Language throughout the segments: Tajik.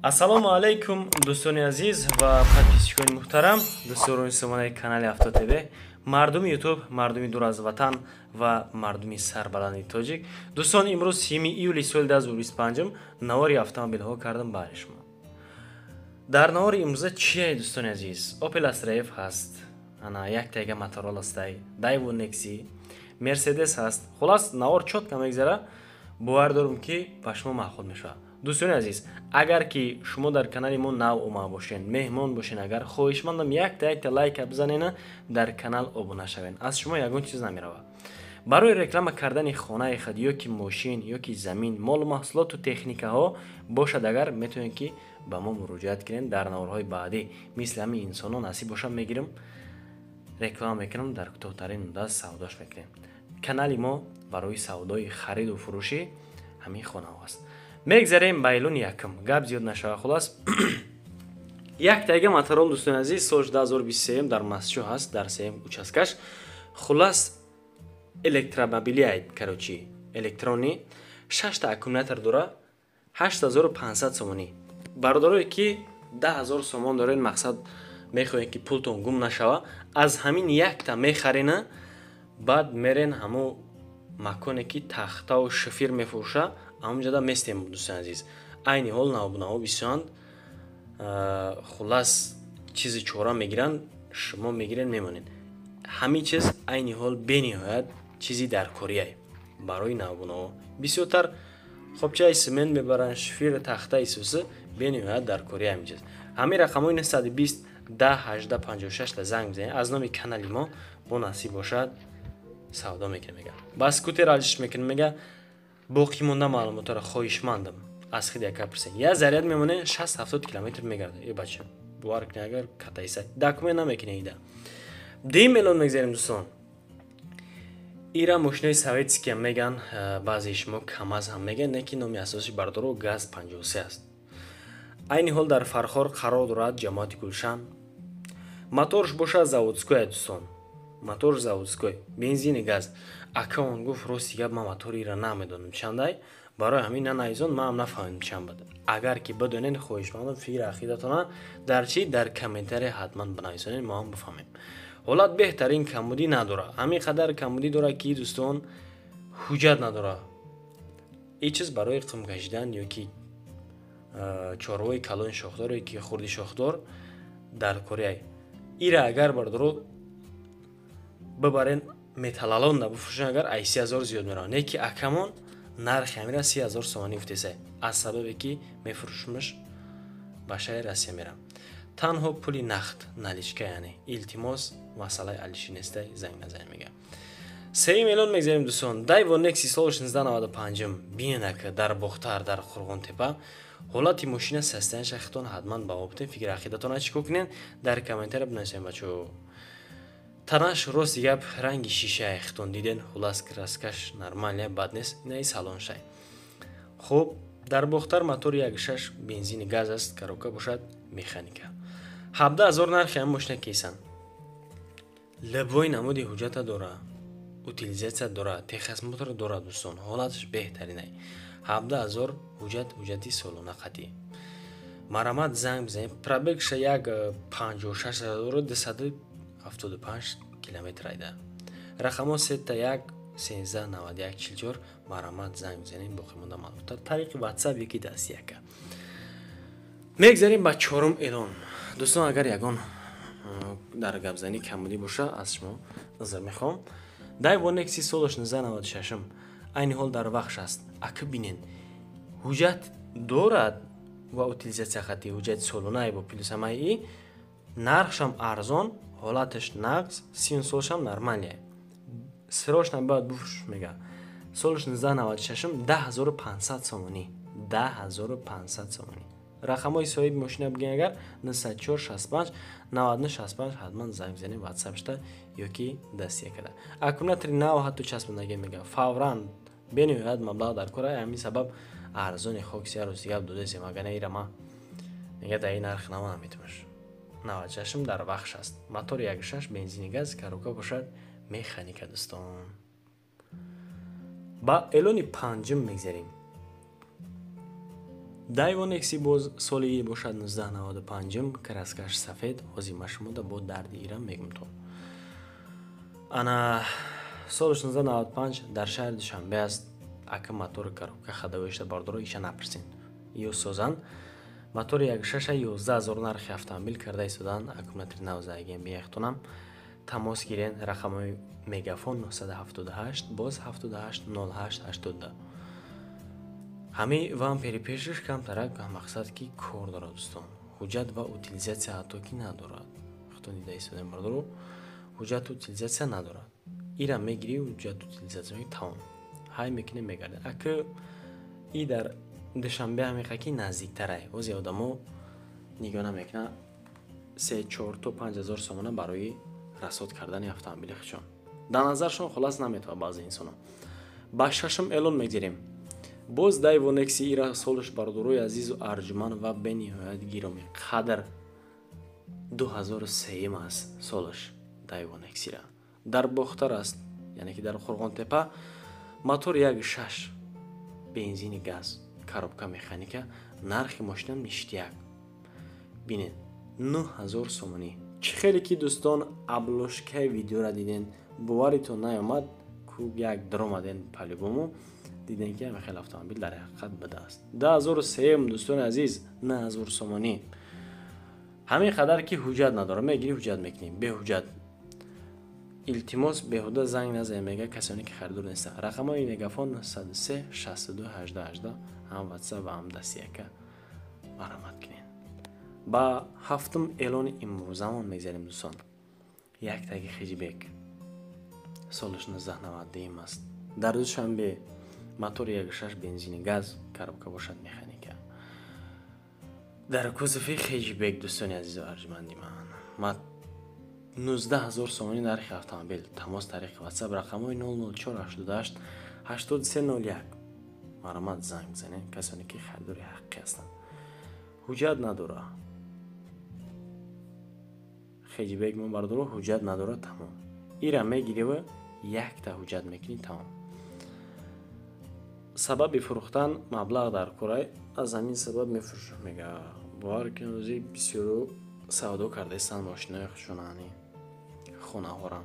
Ассалому алайкум, дӯстони азиз ва подписчикони муҳтарам, дӯстдорони сомонаи канали Авто ТВ, мардуми Ютуб, мардуми дур аз ватан ва мардуми сарбаланди тоҷик. Дӯстон, имрӯз 3 июли соли 2025 навори автомобилҳо кардам баҳри шумо. Дар навори имрӯза чие, дӯстони азиз? Opel Astra F ҳаст, ана як тайга Моторол ҳастай, Daewoo Nexi, Mercedes ҳаст. Хулас, навор чётко мегзара, бовар дорам, ки ба шумо маъқул мешавад. Дӯстони азиз, агар ки шумо дар канали мо нав омада бошен, меҳмон бошен, агар хоҳишмандам, якта якта лайка бизанена, дар канал обуна шавен. Аз шумо ягон чиз намеравад. Барои реклама кардани хонаи худ ё ки мошин, ё ки замин, молу маҳсулоту техникаҳо бошад, агар метавонед, ки ба мо муроҷиат кунед. Дар наворҳои баъдӣ мисли ҳамин инсонҳо насиб бошад, мегирам, реклама мекунам, дар кӯтоҳтарин муддат савдош мекунем. Канали мо барои савдои хариду фурӯши ҳамин хонаҳо аст. Мегзарем ба эълони якум, гап зиёд нашава. Хулас, як тайга Моторол, дӯстони азиз, соли 2023, дар Мастчо ҳаст, дар сеюм участкаш. Хулас, электромобили, короче, электронӣ, шашта аккумулятор дора, 8500 сомонӣ. Бародарое ки 10 000 сомон доред, мақсад мехоҳед, ки пултон гум нашава, аз ҳамин якта мехарена, баъд мерен ҳамо маконе ки тахтаву шифир мефурӯша, ҳамонҷода местем. Дӯстони азиз, айни ҳол навбунаҳо бисёранд. Хулас, чизи чора мегиранд, шумо мегиред, мемонед. Ҳамин чиз айни ҳол бениҳоят чизи даркорияй барои навбунаҳо. Бисёртар хобчаи семент мебаранд, шифир, тахтаи сусы, бениҳоят даркория ҳамин чиз. Ҳамин рақамҳои 920 10 18 56 та занг бизанед, аз номи канали мо бо насиб бошад, савдо мекунем, мега, ба скутер алишш мекунем, мега. Боқӣ монда маълумотро хоҳишмандам аз хиди яка пурсен. Я заряд мемоне, 60-70 километр мегарда. Э бача, бовар кунед, агар катайса документ намекунед ида. Дим эълон мегзарем, дӯстон. Ира мошинои советскиям меган, баъзеи шумо КамАЗ ҳам меган, не ки номи асосии, бардоро, ГАЗ 53 аст. Айни ҳол дар Фархор қарор дорад, ҷамоати Гулшан. Моторш бошад заводской, дӯстон, мотор заводской, бензини газ. Акаон гуфт: «Рости гап, ман мотори ира намедонам чандай, барои ҳамин нанаизон, маам нафаҳмидам чанд бад». Агар ки бидонед, хоҳишмандам, фикри ақидатона дар чи дар комментария ҳатман бинависонед, мо ҳам бифаҳмем. Ҳолат беҳтарин, камбудӣ надорад. Ҳамин қадар камбудӣ дорад, ки, дӯстон, ҳуҷҷат надорад. Ин чиз барои қим кашидан ё ки чорвои калони шохдор ё ки хурди шохдор дар корея. Ира агар, бардоро, бибарен металлолом бифурӯшен, агар ай 30 000 зиёд меравад. Не ки акамон нархи ҳамира 30 000 сомонӣ гуфтеса, аз сабабе ки мефурӯшмаш, ба шаҳри Россия мерам. Танҳо пули нақд, наличка, яъне илтимос, масъалаи алиши нестай, занг назанед, мега. Сеюм эълон мегзарем, дӯстон. Дайво Некси соли 1695. Биненака, дар Бохтар, дар Қурғонтепа. Ҳолати мошина, состоянияша хитон ҳатман баҳо битен, фикри ақидатона чӣ кор кунед, дар комментария бинависем, бачо. Танаш, рости гап, ранги шишаи хитон диден. Хулас, краскаш нормальная, бад нест. Инаи салоншай. Хуб, дар Бохтар, мотори 1,6, бензини газ аст, коробка бошад механика. 17 000 нархи ҳам мошина кесан. Любой намуди ҳуҷҷата дора, утилизация дора, техосмотр дора. Дӯстон, ҳолаташ беҳтаринай. 17 000, ҳуҷҷат, ҳуҷҷати солона қатъӣ. Марамат, занг бизанед. Пробегша як 56 275 километр айда. Рақамҳо 331 13 91 44. Марамат, занг бизанед. Боқимонда маълумота тариқи WhatsApp ёки дастияка. Мегзарем ба чорум эълон. Дӯстон, агар ягон дар гапзанӣ камбудӣ боша, аз шумо узр мехоҳам. Дайво Некси соли 1996, айни ҳол дар Вахш аст. Ака, бинен, ҳуҷҷат дорад ва утилизация хати, ҳуҷҷати солонаи бо плюсамаи, нархшам арзон, ҳолаташ нағз, сину солшам нормальный. Срочно бояд буфурӯш, мега. Соли 1996, 10 500 сомонӣ, 10 500 сомонӣ. Рақамҳои соҳиби мошина бигӯем агар, 904 65 99 65. Ҳатман занг бизанед, WhatsApp шуда ё ки дастия карда. Аккумулятори нав ҳатто часпондаги, мега. Фавран бениҳоят маблағ дар кора, ҳамин сабаб арзони хок сия рӯз гап додесем. Агар ира ма мега, дар ин нарх нава наметумаш. 96, дар Вахш аст, мотори 1,6, бензини газ, коробка бошад механика. Дӯстон, ба эълони панҷум мегзарем. Daewoo Nexi боз соли бошад 1995, краскаш сафед, ҳозир ма шумода бо дарди ира мегум то. Ана соли 1995 дар шаҳри Душанбе аст. Ака мотори коробка ходовоишда бардоро иша напурсен. Ё созан. Мотори 1.6 11000 нархи автомобил карда истодан, аккумулятори навзагиам бияхтонам. Тамос гирен рақамҳои Мегафон 978 боз 78 08 82. Ҳамин вампери пешаш камтарак мақсад ки кор дорад дӯстон. Ҳуҷҷат ва утилизатсия ҳатто ки надорад. Худтон дида истодаем бардоро, ҳуҷҷат утилизатсия надорад. Ира мегирӣ ҳуҷҷат утилизатсия мекунӣ, тамом. Ҳай мекунӣ мегардӣ. Ака и дар Душанбе ҳамиқа ки наздиктарай. Ози одамо нигоҳ намекунад 3-4 то 5000 сомона барои расод кардани автомобили худшон. Дар назаршон холас наметавад баъзе инсонҳо. Ба шашум эълон мегирем. Боз Daewoo Nexi ира солаш бардорои азизу арҷуман ва бениҳоят гиромӣ қадр 2003 аст солаш Daewoo Nexi-ра. Дар Бохтар аст, яъне ки дар Қурғонтепа, мотор 1.6, бензини газ, коробка механика, нархи мошина ништяк. Бинед, 9000 сомонӣ. Чӣ хеле ки дӯстон обложкаи видеора диден, боваритон наёмад, ку як даромаден по-любому, диден ки ҳамин хел автомобил дар ҳақиқат будааст. 2003 дӯстони азиз, 9000 сомонӣ. Ҳамин қадар ки ҳуҷҷат надорад, мегирӣ ҳуҷҷат мекунӣ, беҳуҷҷат. Илтимос беҳуда занг назанед, мега касоне ки харидор нестанд. Рақамҳои Мегафон 903 62 18 18, ҳам WhatsApp ва ҳам дастияка марҳамат кунед. Ба ҳафтум эълони имрӯзамон мегзарем дӯстон. Як таги хеҷбек солаш 1992 аст. Дар Душанбе мотори 1.6 бензини газ, коробка бошад механика. Дар кузови хеҷбек дӯстони азизу арҷманди ман 19000 сомонӣ нархи автомобил. Тамос тариқи WhatsApp рақамҳои 004 88 83 01. Марҳамат занг бизанед касоне ки харидори ҳақиқӣ ҳастанд. Ҳуҷҷат надора. Хеҷбек мо бардоро ҳуҷҷат надора, тамом. Ира мегирива якта ҳуҷҷат мекунӣ, тамом. Сабаби фурӯхтан маблағ дар корай, аз ҳамин сабаб мефурӯшам мега. Бовар кунед, ози бисёро савдо кардаистанд мошинаи худшонани хонаҳора.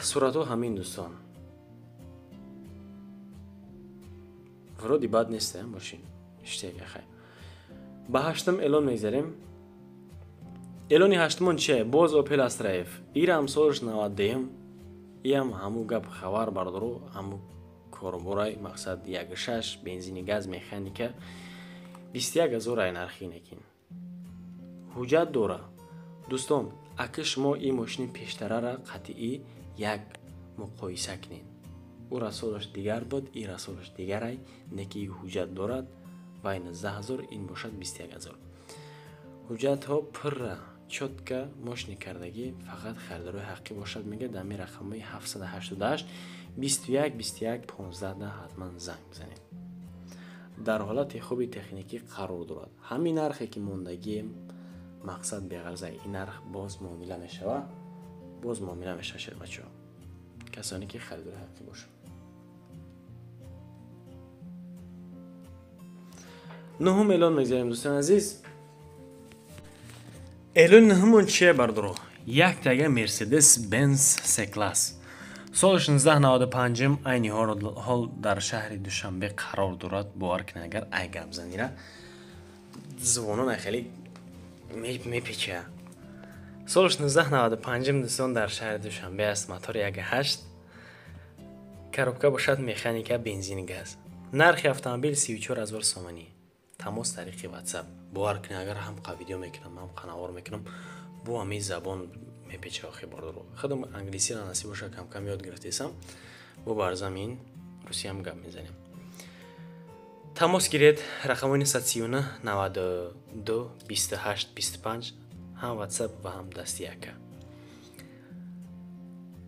Суратҳо ҳамин дӯстон. Вроде бад нест мошин. Иштега хай. Ба ҳаштум эълон мегзарем. Эълони ҳаштумон чие? Боз Opel Astra F. Ирам солаш 92, иам ҳаму гап хабар бардоро, ҳаму корборай мақсад 1.6 бензини газ механика 21000 ай нархи некин. Ҳуҷҷат дора. Дӯстон, ака шумо ин мошини пештарара қатъӣ як муқоиса кунед. Ӯ расолаш дигар буд, ин расолаш дигарай, неки ҳуҷҷат дорад ва 19000, ин бошад 21000. Ҳуҷҷатҳо пурра чётко мошини кардагӣ, фақат харидорои ҳақиқӣ бошад мега дар ҳамин рақамҳои 788 21 21 15 ҳатман занг бизанед. Дар ҳолати хуби техникӣ қарор дорад. Ҳамин нархе ки мондагием мақсад беғарза, ин нарх боз муомила мешавад, боз муомила мешавад шербачаҳо, касоне ки харидори ҳақиқӣ бошанд. Нуҳум эълон мегзарем дӯстони азиз. Эълони нуҳумон чие бардоро? Як тага Mercedes Benz C-класс. Соли 1995 айни ҳол дар шаҳри Душанбе қарор дорад. Бовар кунед, агар ай гап занира звонон ай хеле мепеча. Соли 1995 дӯстон дар шаҳри Душанбе аст. Мотори 1.8, коробка бошад механика, бензини газ. Нархи автомобил 34000 сомонӣ. Тамос тариқи WhatsApp. Бовар кунед, агар ҳам қа видео мекунам, ҳам қанавор мекунам, бо ҳамин забон мепеча охи бардоро. Худам англисиро насиб боша кам-кам ёд гирифтесам, бо бар замин русиям гап мезанем. Тамос гиред рақамҳои 939 92 28 25, ҳам WhatsApp ва ҳам дастияка.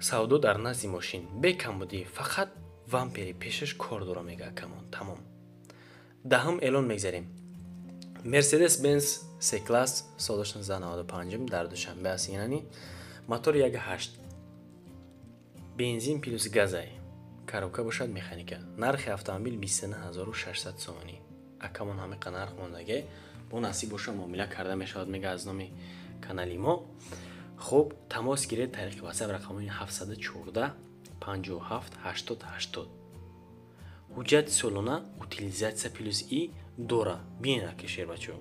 Савдо дар назди мошин бе камбудӣ, фақат вампери пешаш кор дора мега камон, тамом. Даҳум эълон мегзарем. Mercedes-Benz C-класс соли 1995 дар Душанбе аст, яъне мотори 1.8, бензин плюс газай, Коробка бошад механика. Нархи автомобил 29 600 сомонӣ. Акамон ҳамиқа нарх мондаге, бо насиб боша, муомила карда мешавад, мега аз номи канали мо. Хуб, тамос гиред тариқи WhatsApp, рақамои 714 57 80 80. Ҳуҷҷати солона, утилизация плюс и дора. Бинед, аки шербачо,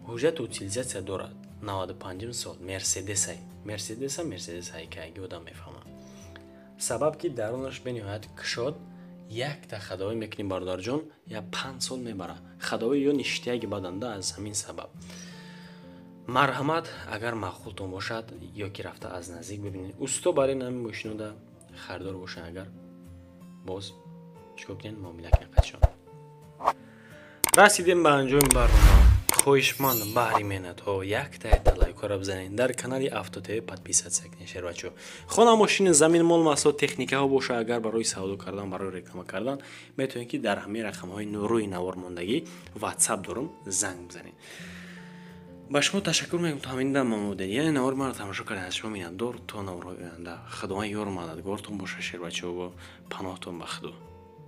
ҳуҷҷати утилизация дорад. 95 сол Мерседесай, Мерседеса, Мерседес ҳайкаги одам мефаҳмам. Сабаб ки дарунаш бениҳоят кушод, якта ходовой мекунӣ, бародарҷон, я 5 сол мебара. Ходовой ё ништияги баданда. Аз ҳамин сабаб марҳамат, агар маъқултон бошад ё ки рафта аз наздик бибинед, усто бар ин ҳамин мошинода харидор бошанд, агар боз чикор кунед, муомила кунед қатишон. Расидем ба анҷоми барнома. Хоҳишманд, баҳри меҳнатҳо якта лайкҳоро бизанед, дар канали Автотв подписаться кунед. Шербачо, хона, мошини, замин, мол, маҳсулот, техникаҳо боша, агар барои савдо кардан, барои реклама кардан, метавонед, ки дар ҳамаи рақамҳои рӯи навор мондагӣ WhatsApp дорум, занг бизанед. Ба шумо ташаккур мекунам, то ҳамин дам омодед, яъне навори маро тамошо кардед. Аз шумо миннатдор. То наворҳои оянда Худованд ёру мададгортон боша. Шербачаҳо, паноҳтон ба Худо.